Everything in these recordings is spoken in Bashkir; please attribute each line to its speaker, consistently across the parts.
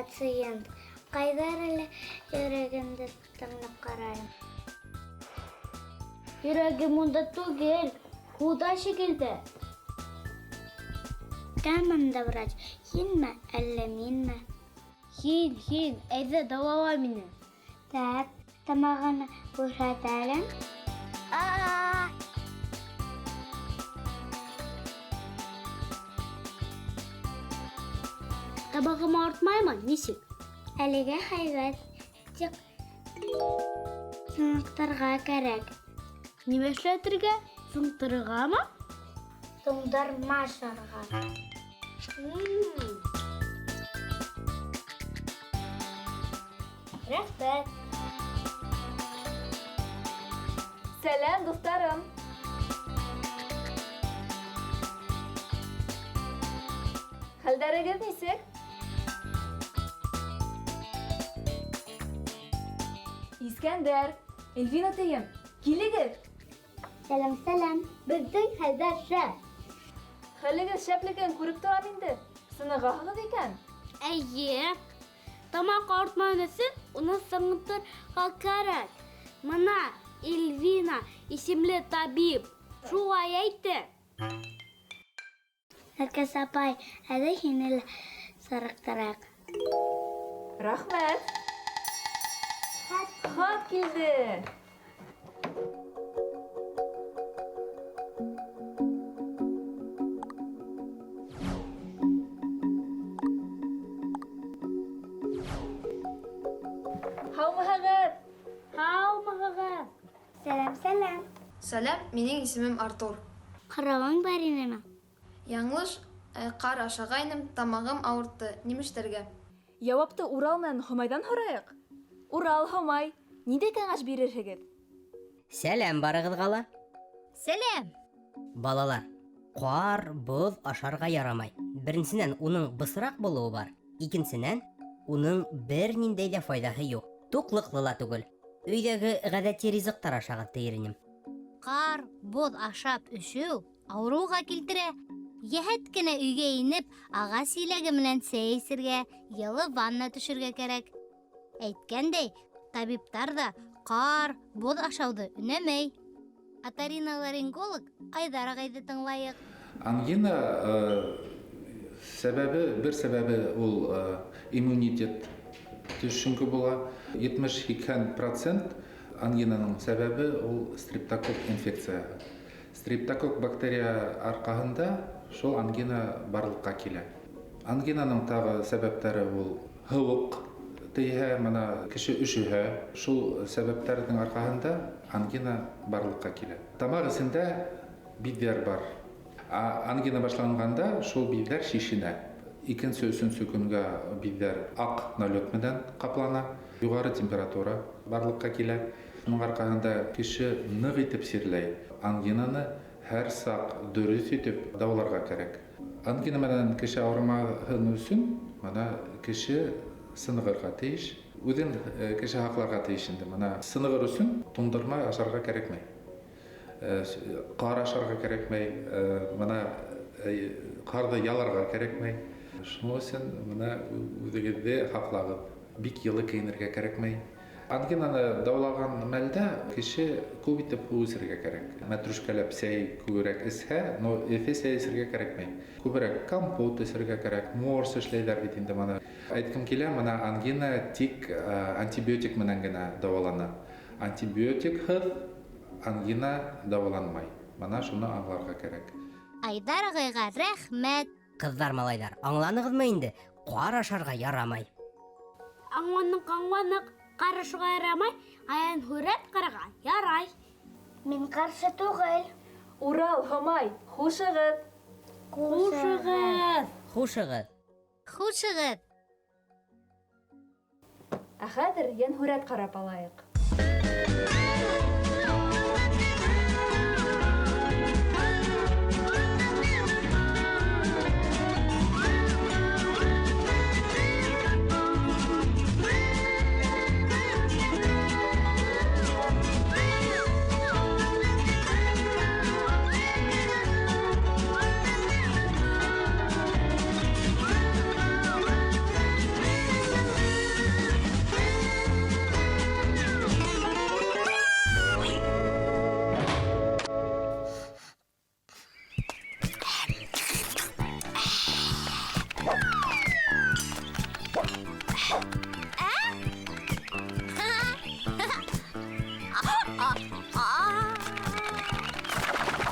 Speaker 1: Пациент. Ҡайҙар әле йөрәгемде тыңлап ҡарайым. Йөрәгем унда түгел, һыуҙа шикелле. Кем унда врач? Һинме, әллә минме? Һин, һин, әйҙә дауала мине. Так, тамағыңды күрһәт әле. А-а-а! Тамағым ауыртмаймы, нисек? Әлегә һәйбәт, тик сыныҡтырырға кәрәк. Нимә эшләтергә? Сынтырырғамы? Туңдырма ашарға. Рәхмәт.
Speaker 2: Сәләм, дуҫтарым! Хәлдәрегеҙ нисек? Искәндәр, Эльвина тейем, килегеҙ!
Speaker 1: Сәләм, сәләм. Беҙҙең хәлдәр шәп.
Speaker 2: Хәлегеҙ шәплеген күреп торам инде. Сынығаһығыҙ икән.
Speaker 1: Эйе. Тамаҡ ауыртмаһын өсөн уны сынытырға кәрәк. Мына Эльвина исемле табип шулай әйтте. Нәркәс апай, әйҙә һине лә сырыҡтырайыҡ.
Speaker 2: Рәхмәт. Хат килде. Һаумыһығыҙ!
Speaker 1: Һаумыһығыҙ! Сәләм, сәләм.
Speaker 3: Сәләм, минең исемем Артур.
Speaker 1: Һорауың бар инеме?
Speaker 3: Яңылыш ҡар ашағайным, тамағым ауыртты. Нимә эшләргә?
Speaker 2: Яуапты Урал менән Һомайҙан һорайыҡ. Урал, Һомай, ниндәй кәңәш бирерһегеҙ?
Speaker 4: Сәләм барығыҙға ла.
Speaker 5: Сәләм.
Speaker 4: Балалар, ҡар, боҙ ашарға ярамай. Беренсенән, уның бысраҡ булыуы бар. Икенсенән, уның бер ниндәй ҙә файҙаһы юҡ. Туҡлыҡлы ла түгел. Өйҙәге ғәҙәти ризыҡтар ашағыҙ тиер инем.
Speaker 5: Ҡар, боҙ ашап өшөү ауырыуға килтерә. Йәһәт кенә өйгә инеп, ағас еләге менән сәй эсергә, йылы ванна төшөргә кәрәк. Әйткәндәй, табиптар ҙа ҡар, боҙ ашауҙы өнәмәй. Оториноларинголог Айҙар ағайҙы тыңлайыҡ.
Speaker 6: Ангина сәбәбе, бер сәбәбе ул иммунитет төшөнкө була. Етмеш-һикһән процент ангинаның сәбәбе ул стрептококк инфекцияһы. Стрептококк бактерия арҡаһында шул ангина барлыҡҡа килә. Ангинаның тағы сәбәптәре ул һыуыҡ тейһә, мына кеше өшөһә, шул сәбәптәрҙең арҡаһында ангина барлыҡҡа килә. Тамаҡ эсендә биҙҙәр бар. Ә ангина башланғанда шул биҙҙәр шишенә. Икенсе, өсөнсө көнгә биҙҙәр аҡ налет менән ҡаплана, юғары температура барлыҡҡа килә. Шуның арҡаһында кеше ныҡ итеп сирләй. Ангинаны һәр саҡ дөрөҫ итеп дауаларға кәрәк. Ангина менән кеше ауырымаһын өсөн мына кеше сынығырға тейеш. Үҙен кеше һаҡларға тейеш инде. Мына сынығыр өсөн туңдырма ашарға кәрәкмәй. Ҡар ашарға кәрәкмәй, мына ҡарҙы яларға кәрәкмәй. Шуның өсөн мына үҙегеҙҙе һаҡлағыҙ. Бик йылы кейенергә кәрәкмәй. Ангинаны дауалаған мәлдә кеше күп итеп һыу эсергә кәрәк. Мәтрүшкәләп сәй күберәк эсһә, но эҫе сәй эсергә кәрәкмәй. Күберәк компот эсергә кәрәк, морс эшләйҙәр бит инде мына. Әйткем килә, мына ангина тик антибиотик менән генә дауалана. Антибиотикһыҙ ангина дауаланмай. Мына шуны аңларға кәрәк.
Speaker 5: Айҙар ағайға рәхмәт.
Speaker 4: Ҡыҙҙар, малайҙар, аңланығыҙмы инде? Ҡар ашарға ярамай.
Speaker 1: Аңланыҡ, аңланыҡ. Ҡар ашарға ярамай, аян һүрәт ҡарарға ярай. Мин ҡаршы түгел.
Speaker 2: Урал, Һомай, хушығыҙ.
Speaker 1: Хушығыҙ.
Speaker 4: Хушығыҙ.
Speaker 5: Хушығыҙ.
Speaker 2: Ә хәҙер йәнһүрәт ҡарап алайыҡ.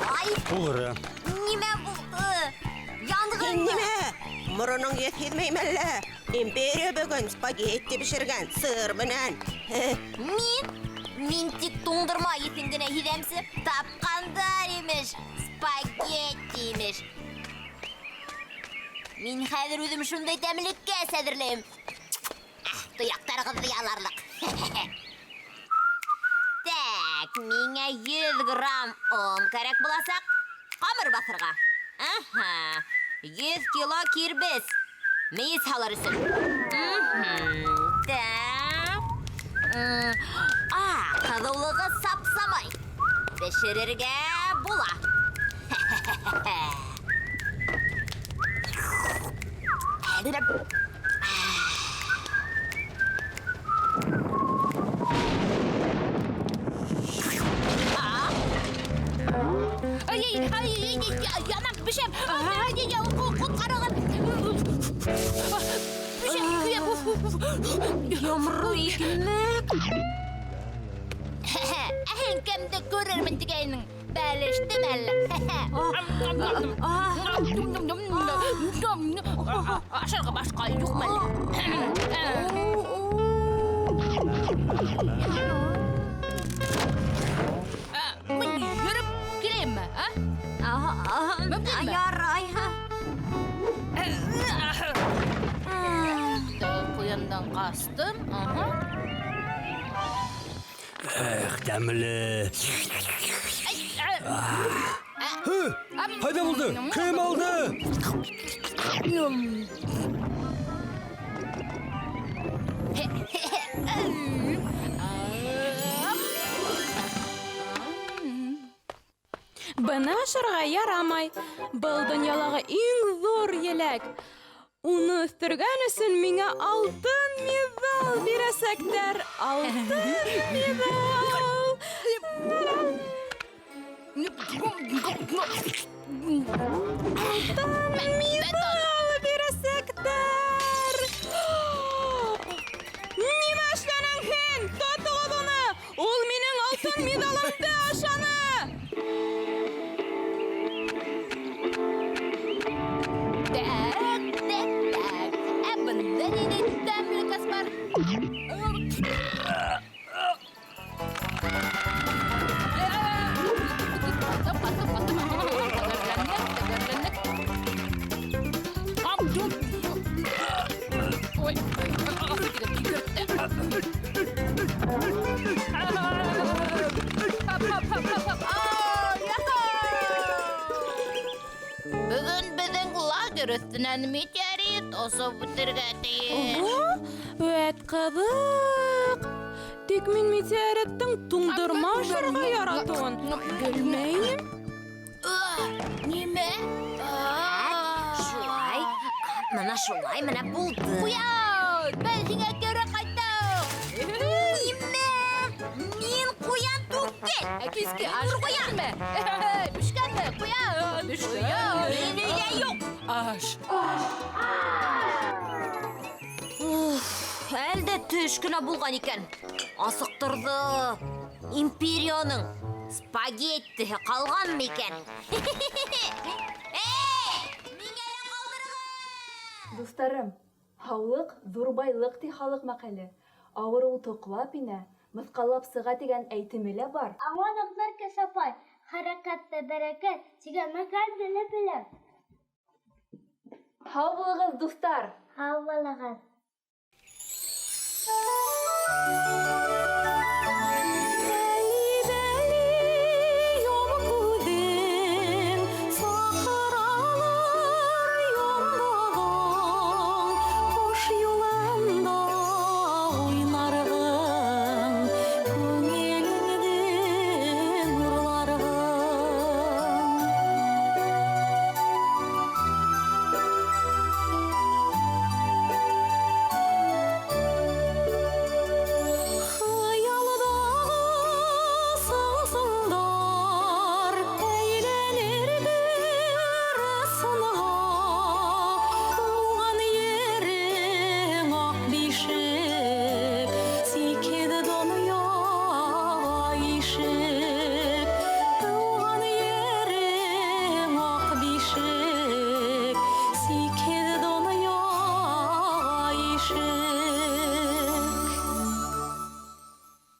Speaker 7: Ай!
Speaker 8: Уғры.
Speaker 7: Нимә булды? Янғынмы?
Speaker 9: Нимә? Мороноң еҫ һиҙмәйме әллә? Империя бөгөн спагетти бешергән, сыр менән.
Speaker 7: Мин? Мин тик туңдырма еҫен генә һиҙәмсе. Тапҡандар имеш, спагетти имеш. Мин хәҙер үҙем шундай тәмлеккәс әҙерләйем. Тояҡтарығыҙҙы яларлыҡ. Так, миңә 100 грамм он кәрәк буласаҡ. Ҡамыр баҫырға. Аһа, 100 кило кирбес. Мейес һалыр өсөн. Так. Ҡыҙыулығы сапсамай. Бешерергә була.
Speaker 10: Ай, ай, ай, янам, бешәм. Ай, ҡотҡарығыҙ. Бешәм, көйәм.
Speaker 7: Йомро икмәк.
Speaker 10: Ә һин кемде күрермен тигәйнең? Бәлештеме әллә? Ашарға башҡа юҡмы әллә? Мин йөрөп киләйемме, а? Мөмкинме?
Speaker 7: Ярай.
Speaker 10: Ҡуяндан ҡастым.
Speaker 8: Эх, тәмле. Ҡайҙа булды? Кем алды?
Speaker 11: Быны ашарға ярамай. Был донъялағы иң ҙур еләк. Уны үҫтергән өсөн миңә алтын миҙал бирәсәктәр. Алтын миҙал. Алтын миҙал бирәсәктәр. Нимә эшләнең һин? Тотоғоҙ уны! Ул минең алтын миҙалымды ашаны!
Speaker 10: Так, так, так. Ә бында ниндәй тәмлекәс бар? Тәгәрләнек, тәгәрләнек. Ой,
Speaker 12: Бөгөн беҙҙең лагерь өҫтөнән метеорит осоп үтергә тейеш.
Speaker 11: Ого, вәт ҡыҙыҡ! Тик мин метеориттың туңдырма ашарға яратыуын белмәйем.
Speaker 12: Нимә?
Speaker 7: Шулай, мына шулай, мына булды.
Speaker 10: Ҡуян, беҙ һиңә кире ҡайттыҡ.
Speaker 7: Нимә? Мин ҡуян түгел.
Speaker 10: Киске аш ҡуянмы? Бешкәнме? Ҡуян, бешкән.
Speaker 7: Мин өйҙә юҡ.
Speaker 11: Аш.
Speaker 7: Уф, әлдә төш кенә булған икән. Асыҡтырҙы. Империяның спагеттиһе ҡалғанмы икән? Эй, миңә лә ҡалдырығыҙ!
Speaker 2: Дуҫтарым, һаулыҡ ҙур байлыҡ ти халыҡ мәҡәле. Ауырыу тоҡлап инә, мыҫҡаллап сыға тигән әйтеме лә бар.
Speaker 1: Аңланыҡ, Нәркәс апай, хәрәкәттә бәрәкәт тигән мәҡәлде лә беләм.
Speaker 2: Һау булығыҙ, дуҫтар!
Speaker 1: Һау булығыҙ!
Speaker 7: Thank you.